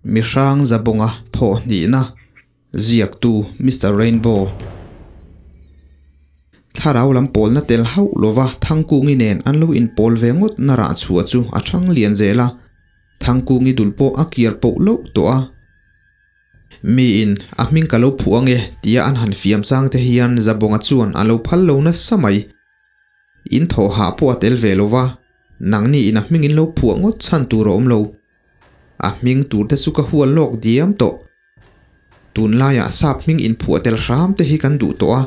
Mihrang Zabawnga thawh hnihna ziaktu Mister Rainbow. Thlarau lam pawlna tel hauh lova Thangkungi nen an lo inpawl ve ngawt na rah chhuah chu a thang lian zel a, Thangkungi dul pawh a kiar poh loh tawh a. Miin a hming ka lo phuh ange tia an han fiam chang te hian Zabawnga chuan a lo phal lo nasa mai. In thawh hah pawh a tel ve lova, nangni in a hming in lo phuah ngawt chhan tur a awm lo. A hming tur te chu ka hual lawk diam tawh. Tunlaiah sap hming inphuah tel hram te hi kan duh tawh a,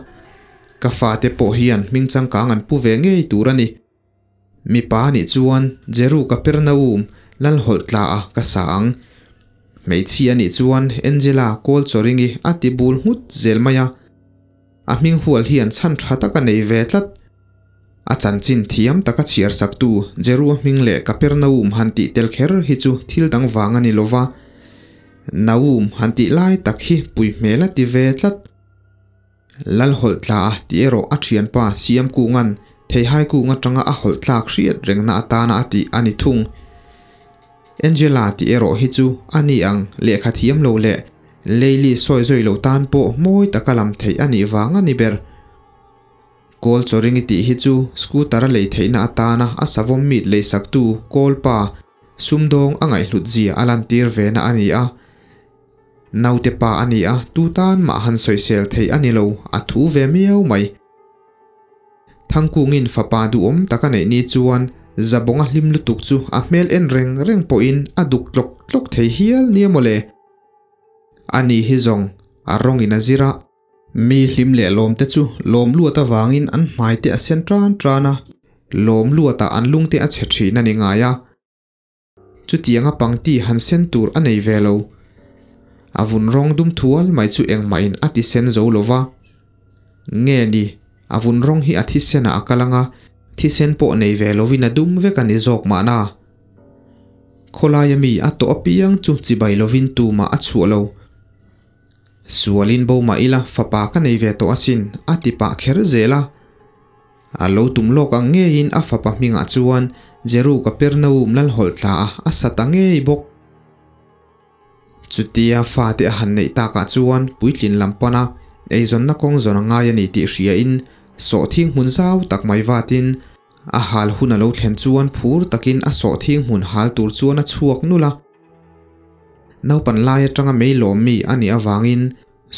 ka fate pawh hian hming changkang an pu ve ngei tur a ni. Mipa nih chuan Jeru Kapernaum lal hawlh tla a ka sa ang. Hmeichhia nih chuan Angela Kawlchawringi a ti bul nghut zel mai a. A hming hual hian chhan tha tak a nei ve tlat. A chanchin thiam taka chhiar saktu Jerua hming leh Kapernaum han tih tel kher hi chu thil dang vang a ni lo va, Naum han tih lai tak hi pui hmel a ti ve tlat. Lal hawlh tla a tih erawh a thianpa Siamkunga'n theihai kung atanga a hawlh tlak hriat rengna atana a tih a ni thung. Angela tih erawh hi chu a ni ang lehkha thiam lo leh Leili sawi zui lo tan pawh mawi taka lam theih a nih vang a ni ber. Kawl chawring i tih hi chu scooter a lei theihna atana a savawm meat leisaktu kawl pa sumdawng a ngaihhlut zia a lantir ve na a ni a. Naute pa a ni a, tu tan mah han sawisel theih a ni lo, a thu ve miau mai. Thangkungin fapa duhawm tak a neih ni chuan Zabawnga hlim lutuk chu a hmel en reng reng pawhin a duk tlawk tlawk thei hial nia mawle. Ani hi zawng a rawngin a zir a. Mi hlim leh lawmte chu lawm luat avangin an hmaite a sen tan tan a, lawm luatah an lungte a chhe thin a ni ngai a. Chutianga pangti han sen tur a nei ve lo. A vun rawng dum thual mai chu engmahin a ti sen zo lo va. Nge ni, a vun rawng hi a thisenah a kal anga, thisen pawh nei ve lovin a dum vek a ni zawk mahna. Khawlaia mi a tawh apiang chu chibai lovin tumah a chhuah lo. Sualin bo mah ila fapa ka nei ve tawh asin a ti pah kher zel a. A lo tum lawk ang ngeiin a fapa hmingah chuan Jeru Kapernaum lal hawlh tla a a sa ta ngei bawk. Chutia fate a han neih takah chuan puitlin lam pana eizawnna kawng zawn a ngai a ni tih hriain sawhthing hmun zau tak mai vatin a hal hun a lo thlen chuan phur takin a sawhthing hmun hal tur chuan a chhuak nulh a. Naupan lai atanga mei lawm mi a nih avangin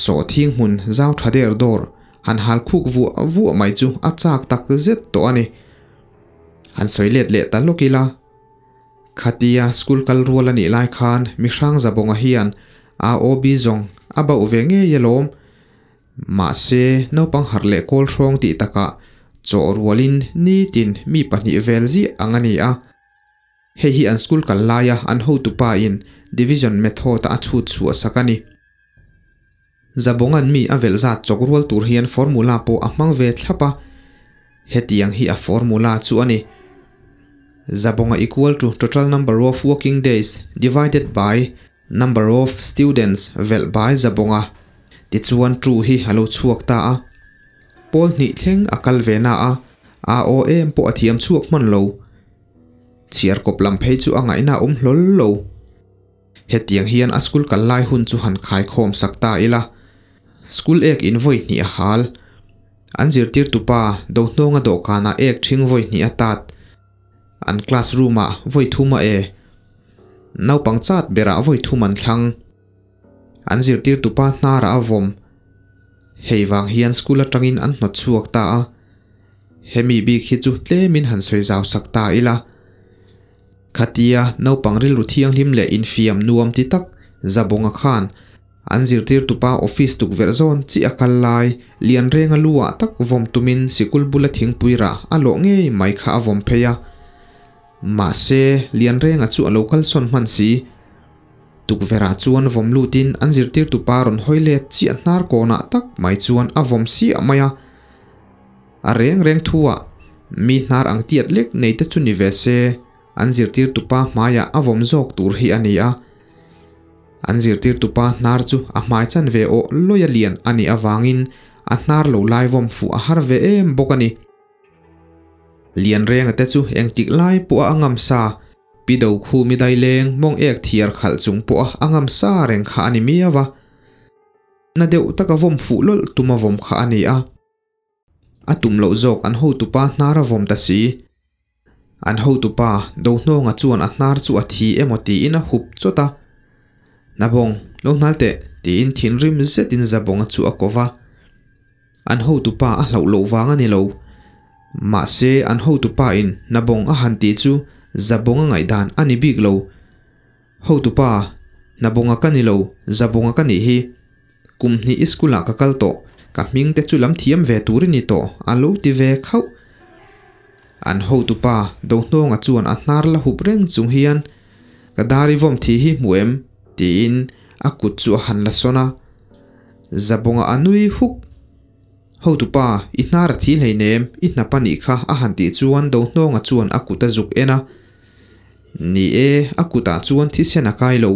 sawhthing hmun zau tha der dawr han hal khuk vuah vuah mai chu a chak tak zet tawh a ni. Han sawi let leh ta lawk ila, khatia school kal rual a nih lai khan mihrang Zabawnga hian AOB zawng a bauh ve ngei alawm. Mahse, naupang harh leh kawl hrawng tih takah chaw rualin nitin mi pahnih vel ziah ang a ni a. Hei hi an school kal laia an hotupa in division method a a chhut chhuah sak a ni. Zabawng an mi a velh zat chawk rual tur hian formula pawh a hmang ve thlap a, hetiang hi a formula chu a ni. Zabawnga equal to total number of working days divided by number of students velh by Zabawnga tichuan true hi a lo chhuak ta a. Pawl hnih thleng a kal ve na a, AOM pawh a thiam chhuak hman lo. Chhiar kawp lam phei chu a ngaihna a awm hlawl lo. Hetiang hian a school kal lai hun chu han khaikhawm sak ta ila. School ek in vawi hnih a hal. An zirtirtupa Dohnawnga dawhkanah ek ṭhing vawi hnih a tat. An class room ah vawi thum a e. Naupang chat berah vawi thum an thlang. An zirtirtupa hnarah a vawm. Hei vang hian school atangin an hnawt chhuak ta a. Hemi bik hi chu tlemin han sawi zau sak ta ila. Khatia naupang rilru thianghlim leh infiam nuam ti tak Zabawnga khan an zirtirtupa office tukverh zawn chi a kal lai lian renga lu ah tak vawm tumin sikul bula thingpui rah a lawh ngei mai kha a vawm phei a. Mahse, lian renga chu a lo kalsawn hman si. Tukverhah chuan vawm lutin an zirtirtupa rawn hawi let chiah hnar kawnah tak mai chuan a vawm siah mai a. A reng reng thuah mi hnar ang tiat lek nei te chu ni ve se, an zirtirtupa hmaiah a vawm zawk tur hi a ni a. An zirtirtupa hnar chu a hmai chan ve awh lawia lian a nih avangin a hnar lo lai vawm fuh a har ve em bawk a ni. Lian renga te chu engtik lai pawh a ngam sa. Pi Dokhumi daileng mawng ek thiar khalh chung pawha a ngam sa reng kha a ni miau a. Na deuh taka vawm fuh lawlh tuma vawm kha a ni a. A tum loh zawk an hotupa hnar a vawm ta si. An hotupa Dohnawnga chuan a hnar chu a thi emaw tiin a hup chawt a. Nabawng, lo hnal teh, tiin thinrim zetin Zabawnga chu a ko va. An hotupa a hlauh loh vang a ni lo. Mahse, an hotupa in Nabawng a han tih chu Zabawnga ngaihdan a ni bik lo. Hotupa, Nabawnga ka ni lo, Zabawnga ka nih hi. Kum hnih i school ah ka kal tawh, ka hming te chu lam thiam ve tur i ni tawh, a lo ti ve khauh. An hotupa Dohnawnga chuan a hnar la hup reng chung hian, Ka dar i vawm thi hi hmu em? tiin a kut chu a han la sawn a. Zabawnga a nui huk. Hotupa, i hnar a thi hleinem, i hnap a nih kha, a han tih chuan Dohnawnga chuan a kut a zuk en a. Ni e, a kutah chuan thisen a kai lo.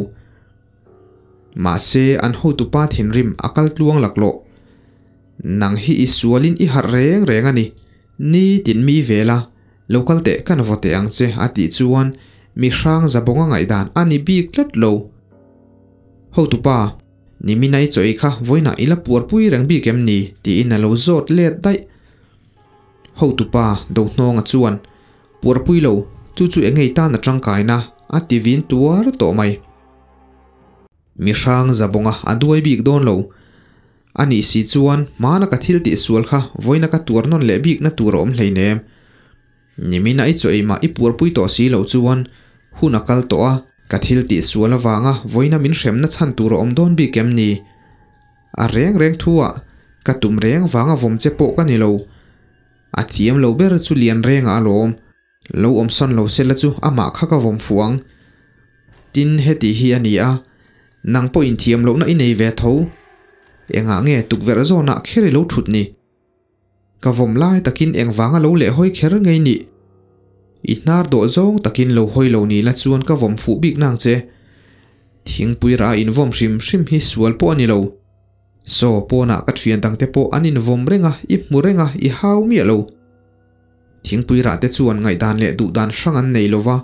Mahse, an hotupa thinrim a kal tluang laklawh. Nang hi i sualin i harh reng reng a ni. Ni tin mi vel a, lo kal teh kan vaw teh ang che a tih chuan mi hrang zabawnga ngaihdan a ni bik tlat lo. Hotupa, nimin a i chaw ei kha vawiinah i la puarpui reng bik em ni? tiin a lo zawt let daih. Hotupa Dohnawnga chuan, Puarpui lo, chu chu eng ngei tan a tangkaina a ti vin tuar tawh mai. Mi hrang zabawnga a duai bik dawn lo. A nih si chuan hmana ka thil tih sual kha vawiina ka tuar nawn leh bikna tur a awm hleinem. Nimina i chaw eimah i puarpui tawh si loh chuan hun a kal tawh a, ka thil tih sual avanga vawiina min hremna chhan tur a awm dawn bik em ni? A reng reng thu ah ka tum reng vanga vawm che pawh ka ni lo. A thiam lo ber chu lian rengah alawm. Lo awm sawn lo sela chu amah kha ka vawm fuh ang. Tin, heti hi a ni a, nang pawh inthiam lohna i nei ve tho. Engah nge tukverh zawnah kher i lo thut ni? Ka vawm lai takin engvanga lo leh hawi kher ngei nih? I hnar dawh zawng takin lo hawi lo ni la chuan ka vawm fuh bik nang che. Thingpui rah a invawm hrim hrim hi sual pawh a ni lo. Saw, pawnah ka thian dangte pawh an invawm reng a, i hmu reng a, i hau miah lo. Thingpui rah te chuan ngaihdan leh duhdan hrang an nei lova,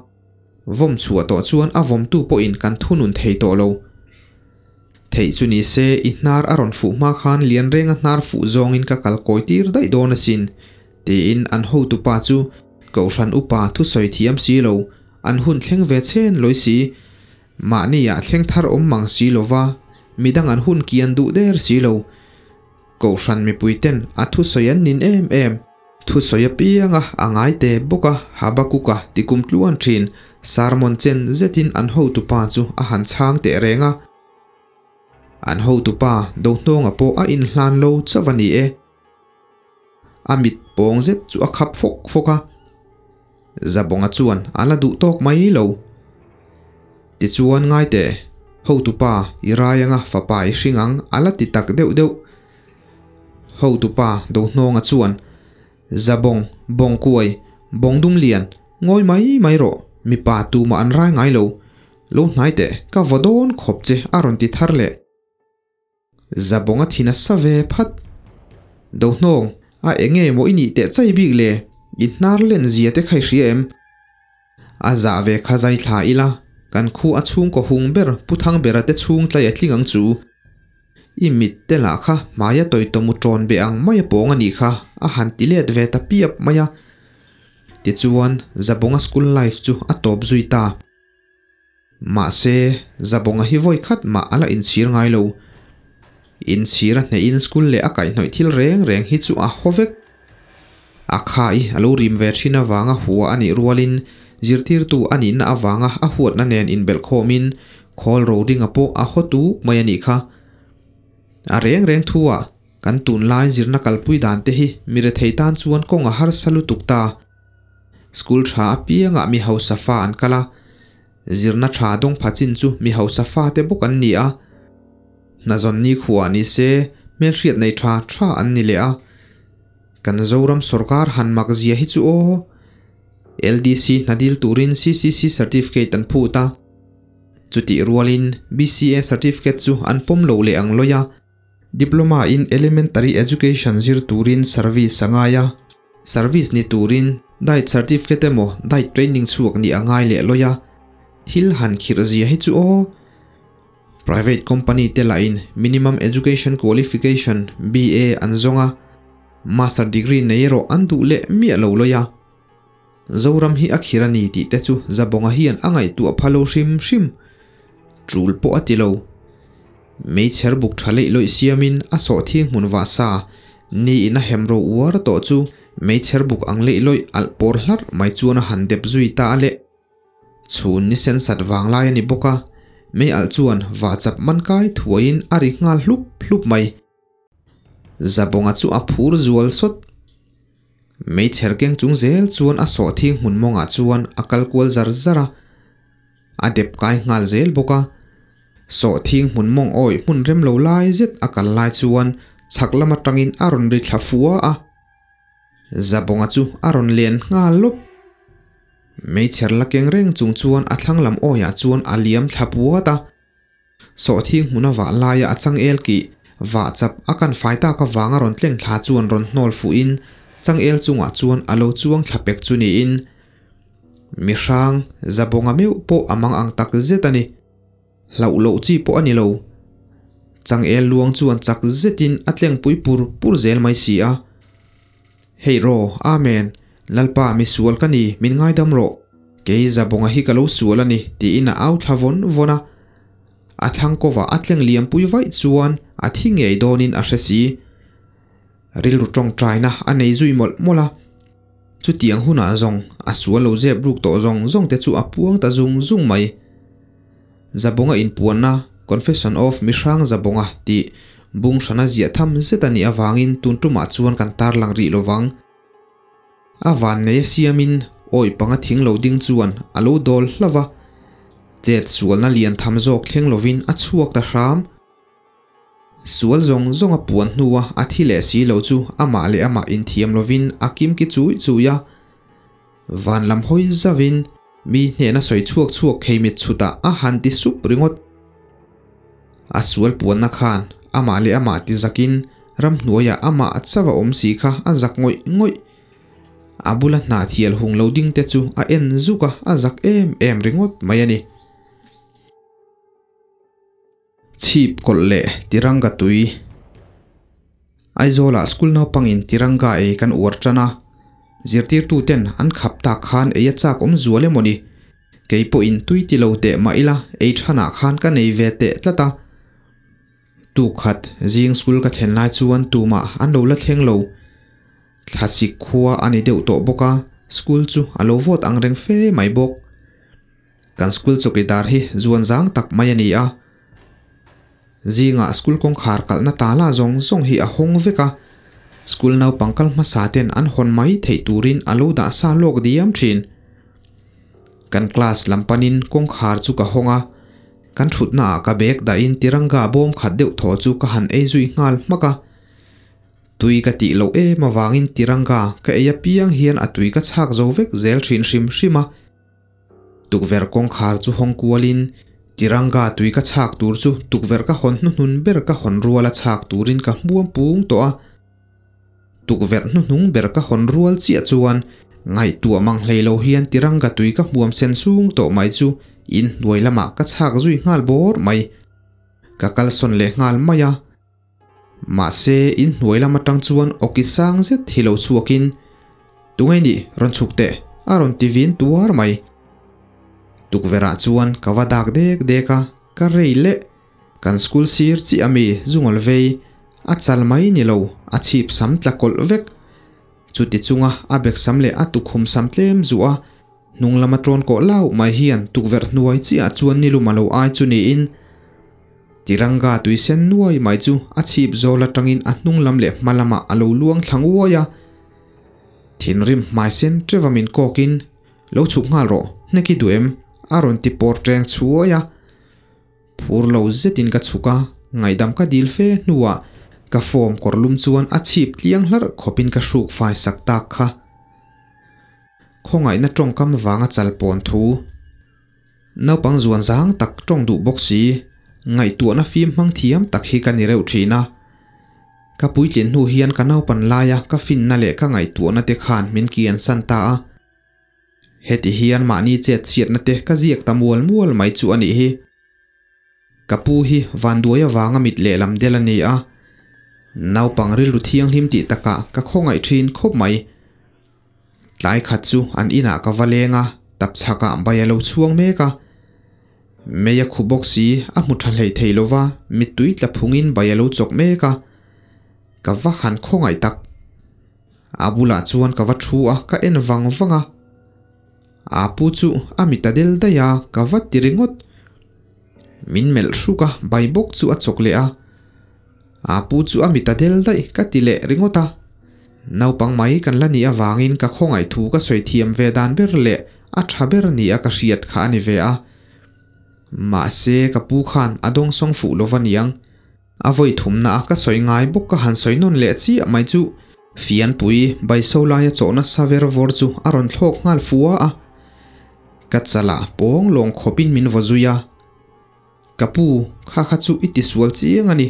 vawm chhuah tawh chuan a vawmtu pawhin kan thunun thei tawh lo. Theih chu ni se, i hnar a rawn fuh hma khan lian renga hnar fuh zawngin ka kal kawi tir daih dawn asin, tiin an hotupa chu Kohhran upa thusawi thiam si lo, an hun thleng ve chhen lawi si, mahniah thleng thar awm mang si lova, midang an hun kian duh der si lo. Kohhran mipuiten a thusawi an nin em em. Thusawi apianga a ngai te bawk a, Habakuka ti kum tluan thin sermon chen zetin an hotupa chu a han chhang teh reng a. An hotupa Dohnawnga pawh a inhlan lo chauh a ni e. A mit pawng zet chu a khap fawk fawk a. Zabawnga chuan a la duh tawk mai lo. Tichuan ngai teh, hotupa i rai anga fapa i hring ang a la ti tak deuh deuh. Hotupa Dohnawnga chuan, Zabawng, Bawngkuai, Bawngdum lian, ngawi mai mai rawh, mipa tumah an rai ngai lo. Lo hnai teh, ka vaw dawn khawp che a rawn ti thar leh. Zabawnga thin a sa ve phat. Dohnawng, a eng nge maw i nih teh chai bik le? I hnar len zia te kha i hria em? A zah ve kha zai thla ila, kan khu a chhungkaw hung ber Pu Thangbera te chhung tlai a tling ang chu. I mit te lah kha hmaia tawitawmu ṭawn be ang mai a pawng a nih kha, a han ti let ve ta piap mai a. Tichuan, Zabawnga school life chu a tawp zui ta. Mahse, Zabawnga hi vawi khat mah a la inchhir ngai lo. Inchhir a hnehin school leh a kaihhnawih thil reng reng hi chu a haw vek. A khai a lo rim ve thin avanga hua a nih rualin zirtirtu a nihna avanga a huatna nen inbelhkhawmin khawl rodinga pawh a haw tuk mai a nih kha. A reng reng thu-ah kan tunlai zirna kalpui dan te hi mi rethei tan chuan kawng a harsa lutuk ta. School tha apiangah mi hausa fa an kal a, zirna tha dawng pha chin chu mi hausa fate bawk an ni a. Hnazawn ni khuah ni se hmelhriat nei tha tha an ni leh a. Kan Zoram sawrkar han mak zia hi chu aw. LDC hna dil turin CCC certificate an phut a. Chutih rualin BCA certificate chu an pawm lo leh ang lawi a. Diploma in Elementary Education zir turin service a ngai a, service ni turin diet certificate emaw diet training chhuak nih a ngai leh lawi a. Thil han khirh zia hi chu aw. Private company te lahin minimum education qualification BA an zawng a, master degree nei erawh an duh leh miah lo lawi a. Zoram hi a khirh a ni tih te chu Zabawnga hian a ngaihtuah pha lo hrim hrim. Tul pawh a ti lo. Meichher buk tha leih lawih siamin a sawhthing hmun vah sa niin a hem ro uar tawh chu meichher buk ang leih lawih alh pawr hlarh mai chuan a han dep zui ta a le. Chhun ni sen sat vang lai a ni bawk a, mei alh chuan vah chap man kai thuaiin a ri nghal hlup hlup mai. Zabawnga chu a phur zual sawt. Meichher keng chung zel chuan a sawhthing hmun mawngah chuan a kal kual zar zar a, a dep kai nghal zel bawk a. Sawhthing hmun mawng awih hmun rem lo lai zet a kal lai chuan chhak lam atangin a rawn ri thla fua a. Zabawnga chu a rawn len nghal lawp. Meichher la keng reng chung chuan a thlang lam awiah chuan a liam thla puat a. Sawhthing hmuna vah laia a changel kih vah chap a kan fai tak avanga rawn tleng thla chuan rawn hnawl fuhin changel chungah chuan a lo chuang thla pek chu niin mihrang Zabawnga meuh pawh a mang ang tak zet a ni. Hlauh loh chi pawh a ni lo. Changel luang chuan chak zetin a tlengpui pur pur zel mai si a. Hei raw, Amen, Lalpa mi sual ka ni, min ngaidam rawh. Kei Zabawnga hi ka lo sual a ni, tiin a au thla vawn vawn a. A thlang kawvah a tleng liampui vaih chuan a thi ngei dawnin a hre si. Rilru tawngtaina a nei zui mawlh mawlh a. Chutiang hunah zawng a sual lo zep ruk tawh zawng zawng te chu a puang ta zung zung mai. Zabawnga inpuanna, Confession of Mihrang Zabawnga tih bung hrana ziah tham zet a nih avangin tun tumah chuan kan tarlang rih lovang. A vannei a siamin awi panga thing lo ding chuan a lo dawl hlauh va, chet sualna lian tham zawk thleng lovin a chhuak ta hram. Sual zawng zawng a puan hnua a thi leh si lo chu amah leh amah inthiam lovin a kimki chui chui a. Van lam hawi zauhin mi hnehna sawi chhuak chhuak kheimit chhutah a han ti sup ringawt. A sual puanna khan amah leh amah ti zakin ramhnuaiah amah a chauh a awm si kha a zak ngawih ngawih. A bula hnahthial hung lo ding te chu a en zuk a, a zak em em ringawt mai a ni. Chhip kawlh leh Tiranga tui. Aizawlah school naupangin Tiranga ei kan uar tan a, zirtirtuten an khap tak khan ei a chak awm zual emaw ni? Kei pawhin tui ti lo teh mah ila ei thanah khan ka nei ve teh tlat a. Tuk khat zing school ka thlen lai chuan tumah an lo la thleng lo. Thlasik khua a ni deuh tawh bawk a, school chu a lo vawt ang reng fe mai bawk. Kan school chawkidar hi zuan zang tak mai a ni a. Zingah school kawngkhar kalhna tala zawng zawng hi a hawng vek a, school naupang kal hmasa ten an hawn mai theih turin a lo dah sa lawk diam thin. Kan class lam panin kawngkhar chu ka hawng a, kan thutna ah ka bag dahin tiranga bawm khat deuh thaw chu ka han ei zui nghal hmak a. Tui ka tih loh em avangin tiranga ka ei apiang hian a tui ka chhak zo vek zel thin hrim hrim a. Tukverh kawngkhar chu hawng kualin Tiranga tui ka chhak tur chu tukverh ka hawn hnuhnun ber ka hawn rual a chhak turin ka hmuam pung tawh a. Tukverh hnuhnung ber ka hawn rual chiah chuan ngaihtuah mang hlei lo hian Tiranga tui ka hmuam sen sung tawh mai chu inhnuai lamah ka chhak zui nghal bawr mai. Ka kalsawn leh nghal mai a. Mahse, in hnuai lam atang chuan awki sang zet hi lo chhuakin, Tunge nih, rawn chhuk teh, a rawn ti vin tuar mai. Tukverhah chuan ka va dak dek dek a, ka rei leh. Kan school sir chiah ami zungawl vei, a chal mai ni lo, a chhip sam tla kawlh vek. Chuti chunga a bek sam leh a tukhum sam tlem zuah a, hnung lama tawn kawh lau mai hian tukverh hnuai chiah chuan nilum a lo ai chu niin, Tiranga tui sen nuai mai chu a chhip zawl atangin a hnung lam leh hma lamah a lo luang thla nguai a. Thinrim hmai sen teuh a min kawkin, Lo chhuk nghal rawh, hnek i duh em? a rawn ti pawr teng chhuai a. Phur lo zetin ka chhuk a, ngaihdam ka dil fe hnuah ka form kawr lum chuan a chhip tliang hlarh khawpin ka hruk fai sak tak kha. Khawngaihna tawngkam vanga chal pawn thu. Naupang zuan zang tak tawng duh bawk si, ngaihtuahna fim hmang thiam tak hi ka ni reuh thin a. Ka puitlin hnu hian ka naupan laia ka finna leh ka ngaihtuahna te khan min kiansan ta a. Heti hian mahni chet chhiatna te ka ziak ta mual mual mai chu a nih hi. Ka pu hi vanduai avanga mit lehlam del a ni a, naupang rilru thianghlim tih takah ka khawngaih thin khawp mai. Tlai khat chu an inah ka va leng a, tapchhakah bai a lo chhuang mek a. Mei a khu bawk si, a hmu tha hlei thei lo va, mittui tla phungin bai a lo chawk mek a. Ka va han khawngaih tak. A bulah chuan ka va thu a, ka en vang vang a. A pu chu a mit a del daih a, ka va ti ringawt. Min melh hruk a, bai bawk chu a chawk leh a. A pu chu a mit a del daih ka ti leh ringawt a. Naupang mai kan la nih avangin ka khawngaih thu ka sawi thiam ve dan ber leh a tha ber nia ka hriat kha a ni ve a. Mahse ka pu khan a dawngsawng fuh lo va niang. A vawi thumna a ka sawi ngai bawk ka han sawi nawn leh chiah mai chu Fianpui Baiso laia chawhna sa ver vawr chu a rawn thlawk nghal fua a. Ka chalah pawng lawng khawpin min vaw zui a. Ka pu, kha kha chu i tisual chiang a ni.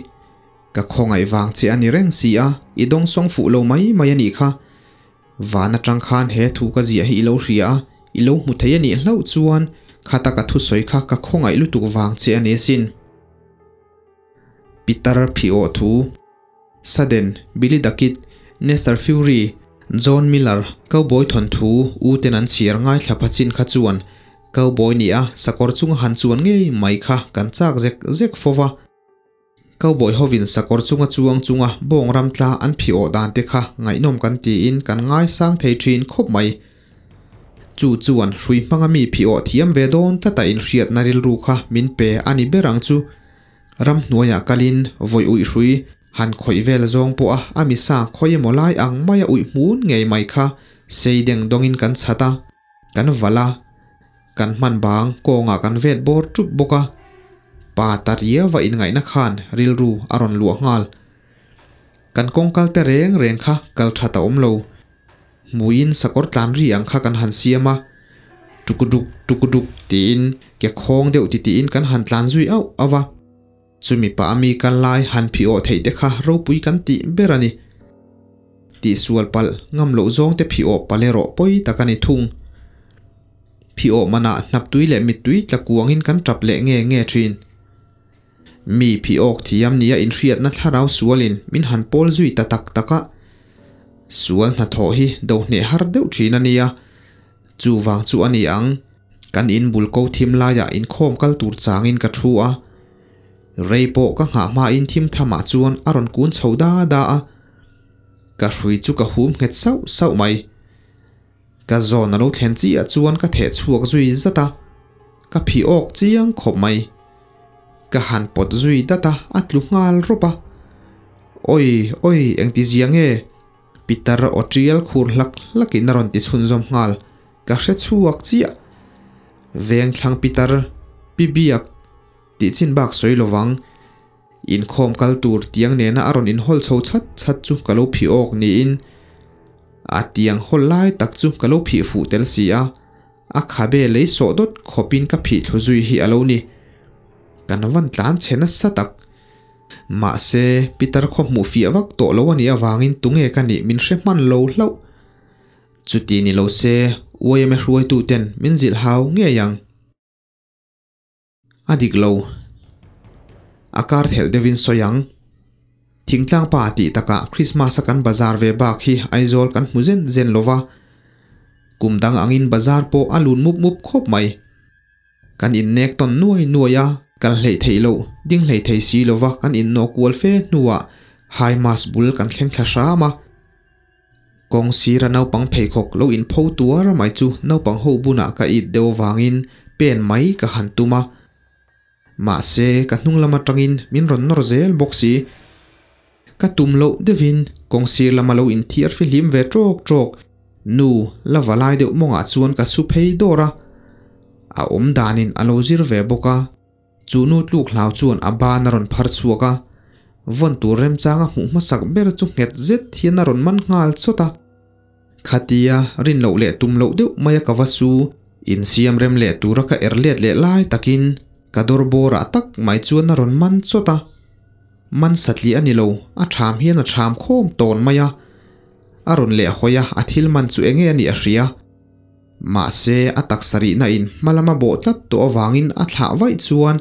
Ka khawngaih vang che a ni reng si a, i dawngsawng fuh lo mai mai a nih kha. Van atang khan he thu ka ziah hi i lo hria a, i lo hmu thei a nih hlauh chuan khata ka thusawi kha ka khawngaih lutuk vang che a ni asin. Pitar Phiawh thu, Sudden, Billy the Kid, Nestor Fury, John Miller, Cowboy thawnthu u ten an chhiar ngaithla pha chin kha chuan Cowboy nia sakawr chunga han chuan ngei mai kha kan chak zek zek fo va. Cowboy hovin sakawr chunga chuang chunga bawng ram tla an phih awh dan te kha ngaihnawm kan tiin kan ngaisang thei thin khawp mai. Chu chuan hrui hmanga mi phih awh thiam ve dawn tlata inhriatna rilru kha min pe a ni ber ang chu. Ramhnuaiah kalin vawi uih hrui han khawih vel zawng pawha a misa khawi emaw lai ang maia uih hmun ngei mai kha sei deng dawngin kan chhat a, kan valh a. Kan hman bang kawngah kan vet bawr tup bawk a, pa ta riau a inngaihna khan rilru a rawn luah nghal. Kan kawng kal te reng reng kha kal that a awm lo. Hmuiin sakawr tlan ri ang kha kan han siam a, tukuduk tukuduk tiin ke khawng deuh titiin kan han tlan zui auh auh a. Chumi pah a mi kal lai han phih awh theih te kha ropui kan tih ber a ni. Tihsual palh ngam loh zawng te phih awh palh erawh pawi tak a ni thung. Phih awh manah hnaptui leh mittui tla kuangin kan tap leh nge nge thin. Mi phih awk thiam nia inhriatna thlarau sualin min han pawl zui ta tak tak a. Sual hnathawh hi do hneh har deuh thin a nia. Chuvang chu a ni ang, kan in bul ko thim laiah inkhawm kal tur changin ka thu a. Rei pawh ka nghah hmain thim thamah chuan a rawn kun chho da da a. Ka hrui chu ka hum nghet sauh sauh mai. Ka zawn a lo thlen chiah chuan ka theh chhuak zui zat a, ka phih awk chiang khawp mai. Ka han pawt zui dat a, a tlu nghal rawp a. Awi, awi, engti zia nge? Pitar aw tial khur hlak hlakin a rawn ti chhunzawm nghal, ka hre chhuak chiah. Vengthlang Pitar, Pi Biak, tih chin bak sawi lovang. Inkhawm kal tur tiang nena a rawn inhawl chho chhat chhat chu ka lo phih awk niin a tiang hawl lai tak chu ka lo phih fuh tel si a, a khabe lei sawh dawt khawpin ka phih thlu zui hi a lo ni. Kan van tlan chhe nasa tak. Mahse, Peter khaw hmuh fiah vak tawh lo a nih avangin tunge ka nih min hre hman lo hlauh. Chuti ni lo se, YMA hruaituten min zilh hau ngei ang. A dik lo. A kar thelh deuhin sawi ang. Thingtlang pa tih takah Christmas a kan bazar ve bak hi Aizawl kan hmu zen zen lo va. Kum dang angin bazar pawh a lun mup mup khawp mai. Kan innek tawn nuai nuai a, kal hleih theih loh, ding hleih thei si lova kan innawh kual fe hnuah High Mass bul kan thleng thla hram a. Kawng sira naupang pheikhawk lo inpho tuar mai chu naupang ho bunah ka it deuh avangin pen mai ka han tum a. Mahse, ka hnung lam atangin min rawn nawr zel bawk si. Ka tum loh deuhin kawng sir lama lo inthiar fihlim ve tawk tawk nu la va lai deuh mawngah chuan ka su phei dawr a, a awm danin a lo zir ve bawk a, chu nu tluk hlau chuan a ban a rawn phar chhuak a, vawn tur remchanga hmuh hmasak ber chu nghet zet hian a rawn man nghal chawt a. Khatia rin loh leh tum loh deuh maia ka va su insiam rem leh tura ka er let leh lai takin ka dawr bawrah tak mai chuan a rawn man chawt a. Man satliah a ni lo, a ṭham hian a ṭham khawm tawn mai a. A rawn leh hawi a, a thil man chu enge a nih a hria. Mahse a taksa rihna in hmalam a bawh tlat tawh avangin a thlah vaih chuan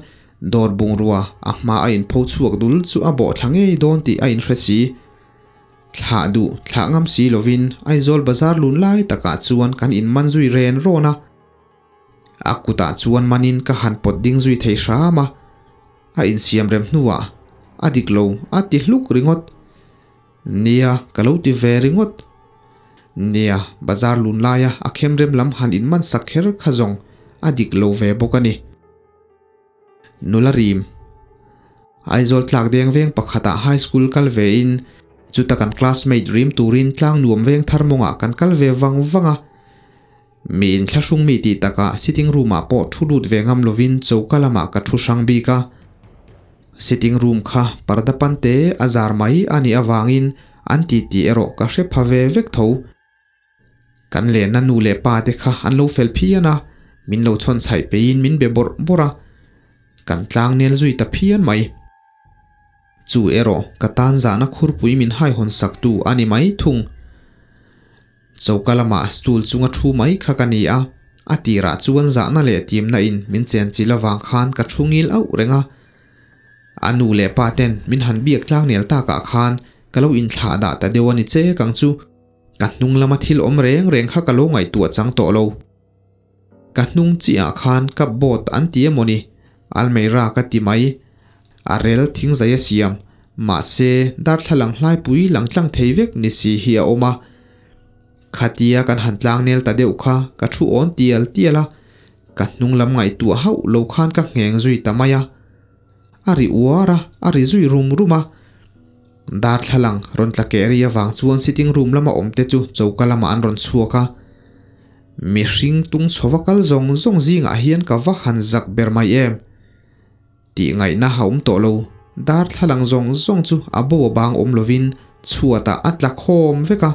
dawr bungrua a hma a inpho chhuak dul chu a bawh thla ngei dawn tih a inhre si. Thlah duh thlah ngam si lovin Aizawl bazar lun lai takah chuan kan inman zui ren rawn a. A kutah chuan manin ka han pawt ding zui thei hram a, a insiam rem hnuah a dik lo a ti hluk ringawt. Nia, ka lo ti ve ringawt. Nia, bazar lun laia a khem rem lam han inman sak kher kha zawng a dik lo ve bawk a ni. Nula rim. Aizawl tlak deng veng pakhatah high school kal ve in, chuta kan classmate rim turin tlang nuam veng thar mawngah kan kal ve vang vang a. Mi inthlahrung mi tih takah sitting room ah pawh thu lut ve ngam lovin choka lamah ka thu hrang bik a. Sitting room kha parda pan te a zar mai a nih avangin an titi erawh ka hre pha ve vek tho. Kan lenna nu leh pa te kha an lo fel phian a, min lo chhawn chhaih peiin min be bawrh bawrh a, kan tlang nel zui ta phian mai. Chu erawh ka tan zahna khurpui min haihawn sak tu a ni mai thung. Choka lamah stool chunga thu mai kha ka ni a, a tirah chuan zahna leh timna in min chen chilh avang khan ka thu ngil auh reng a. A nu leh pa ten min han biak tlang nel takah khan ka lo inthlah dah ta deuh a ni che kang chu. Ka hnung lama thil awm reng reng kha ka lo ngaihtuah chang tawh lo. Ka hnung chiah khan cupboard an ti emaw ni? Almeira ka ti mai. A rel thing zai a siam, mahse darthlalang hlaipui lang tlang thei vek ni si hi a awm a. Khatia kan han tlang nel ta deuh kha ka thu awn tial tial a, ka hnung lam ngaihtuah hauh lo khan ka ngheng zui ta mai a. A ri uar a, a ri zui rum rum a. Darthlalang rawn tla keh ri avang chuan sitting room lama awm te chu choka lamah an rawn chhuak a. Mihring tung chhova kal zawng zawng zingah hian ka va han zak ber mai em? Tih ngaihna a awm tawh lo. Darthlalang zawng zawng chu a bo a bang awm lovin chhuatah a tla khawm vek a.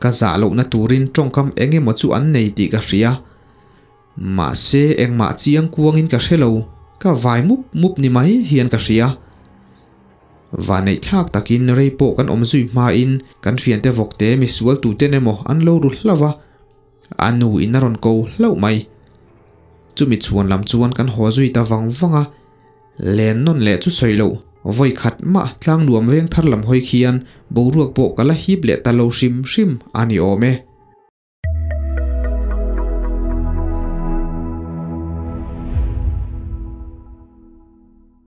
Ka zah lohna turin tawngkam eng emaw chu an nei tih ka hria. Mahse engmah chiang kuangin ka hre lo, ka vai mup mup ni mai hian ka hria. Vaneih thlak takin rei pawh kan awm zui hmain kan fiante vawkte misual tuten emaw an lo ru hlauh a, a nu in a rawn ko hlauh mai. Chumi chhuan lam chuan kan haw zui ta vang vang a, len nawn leh chu sawi loh, vawi khat mah tlang nuam veng thar lam hawi khian boruak pawh ka la hip leh ta lo hrim hrim a ni awm e.